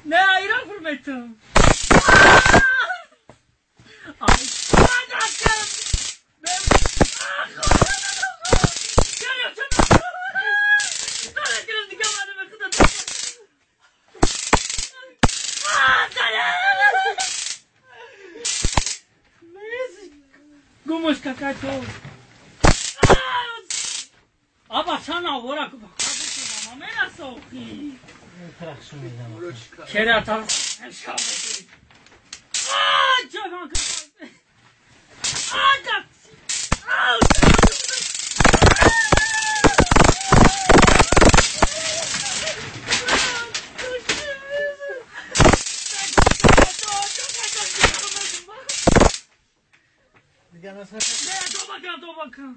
Ne iran fırmetim. Гумуш какато. Аба чана вора мамена сохи. Керата шабе. А чана А да. А Не, доба.